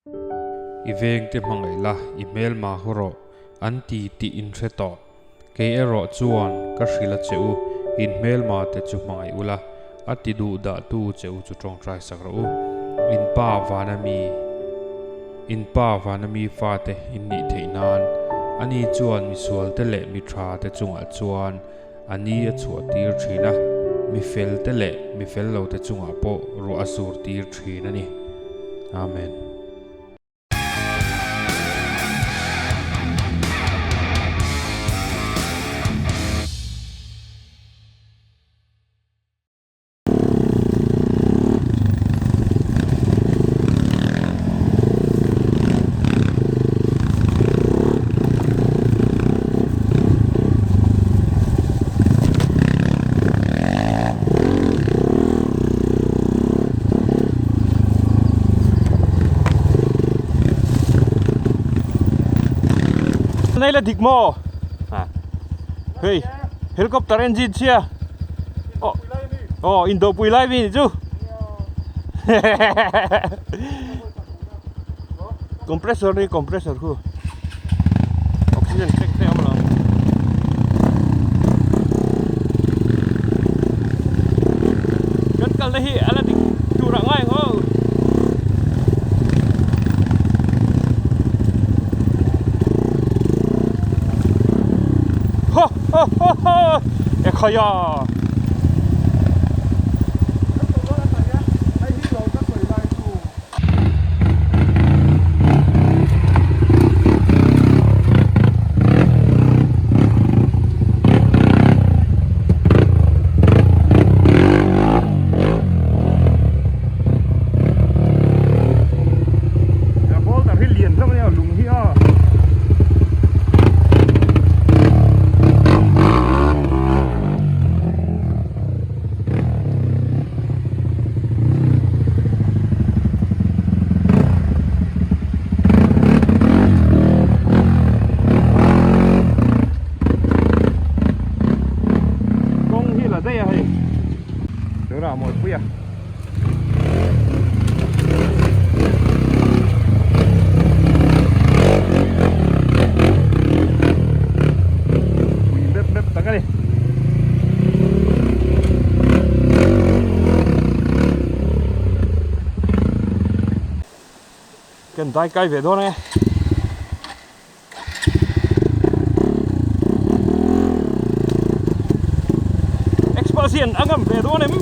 I vengte hmangaih la, i hmelma haw rawh, an ti tih in hre tawh. Kei erawh chuan ka hrilh a che u, in hmelma te chu hmangaih ula, a ti duh dah tu che u chu tawngtai sak rawh u. In pa vana mi, in pa vana mi fate in nih theih nan, ani chuan misual te leh mi tha te chungah chuan A ni a chhuah tir thin a, mi fel te leh mi fel lo te chungah pawh ruah a sur tir thin a ni. Amen. Này là thịt mò à hey helicopter engine chia Aw indawhpui lai mi nih chu compressor ni compressor khu oxygen tank te a awm lo kan kalna hi a la dik tur ah ngai ang aw. Ho ho ho ho ekhaya. Boulder hi lian hlawm a nia lung hi a. Kawng hi la daih a hei tunah mawi pui a. Pui mep mep tak a ni. Kan dai kai ve dawn e. Express hian a ngam ve dawn em?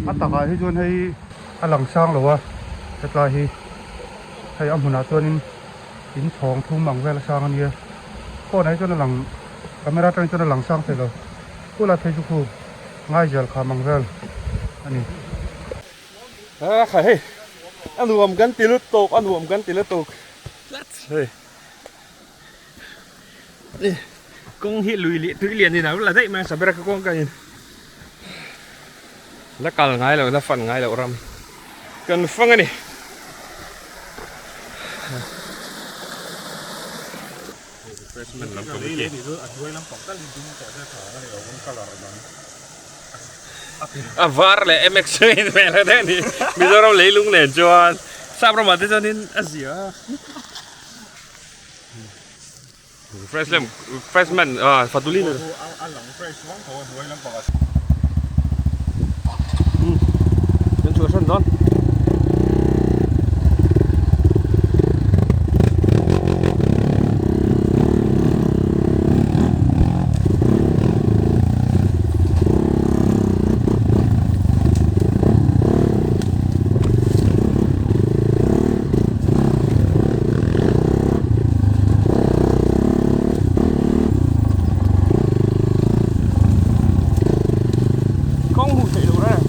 A takah hi chuan hei a lang sang lo a hetlai hi hei a hmunah chuanin in chhawng thum ang vel a sang a nia phone ah hi chuan a lang camera atang chuan a lang sang thei lo kula phei chu khu Ngaizel kha mang vel a ni. A kha hei a nuam kan ti lutuk a nuam kan ti lutuk tlat hei kawng hi lui leh tui lian in a la daih mai a sabera ka kawng ka in la kal ngai lo la fan ngai loh ram kan fang a ni. Refreshment lam pang hi. A var leh MX a in hmel a daih a ni. Mizoram leilung nen chuan sap ramah te chuanin a zia a. Refresh lem refreshment ah fatuli nen. thlen dawn. Kawng hmuh theih loh reng.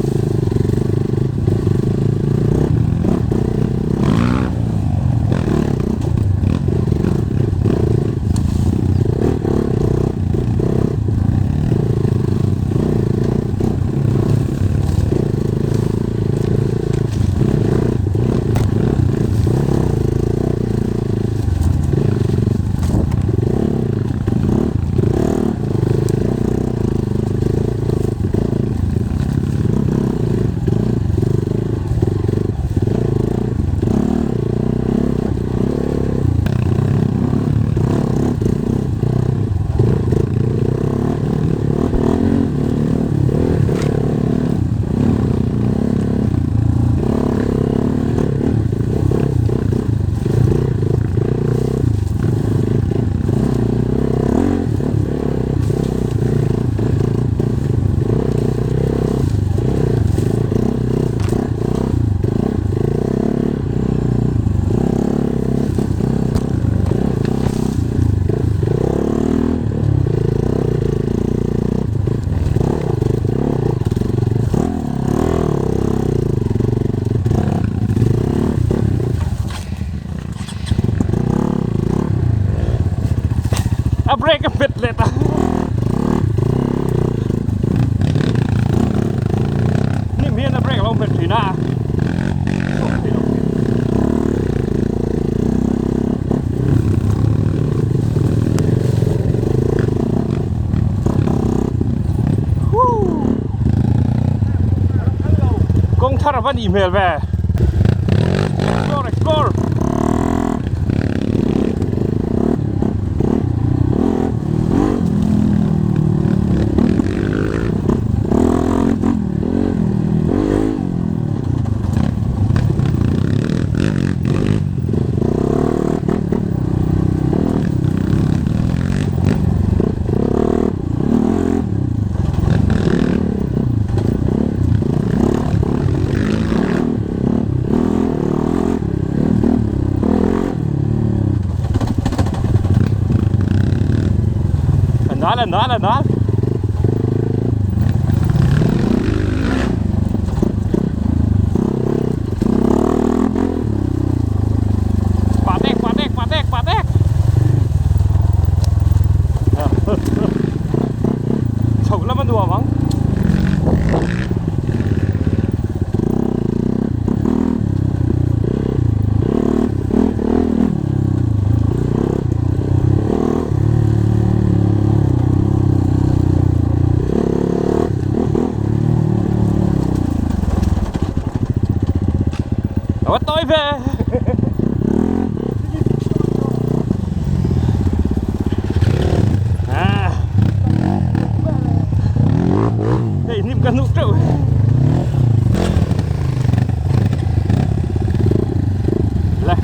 A brake a hmet leh ta. Hnim hian a brake a lo hmet thin a. Kawng thar a va nih hmel ve. Explore explore. Nal nal nal. Patek patek patek patek. Chho lam a nuam ang. A va tawi ve. À. Hei hnim ka hnuk teuh. Le.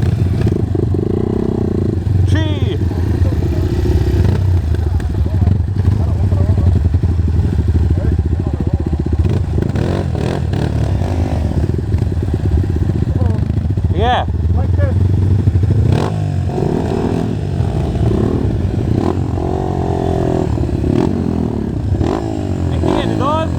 Three. Yeah. Engtin nge ni dawn?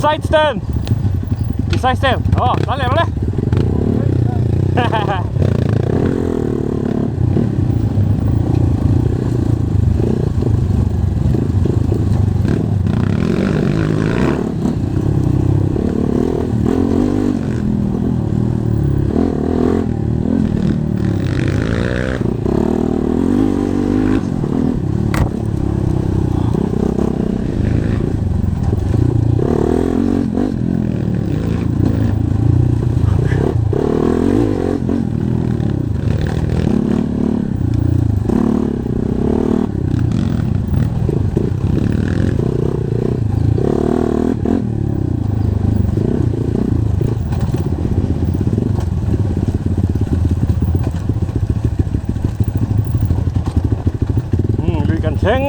Side stand. I side stand. Aw, tlan leh rawh le. Lui kan thleng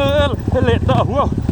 leh ta ang a.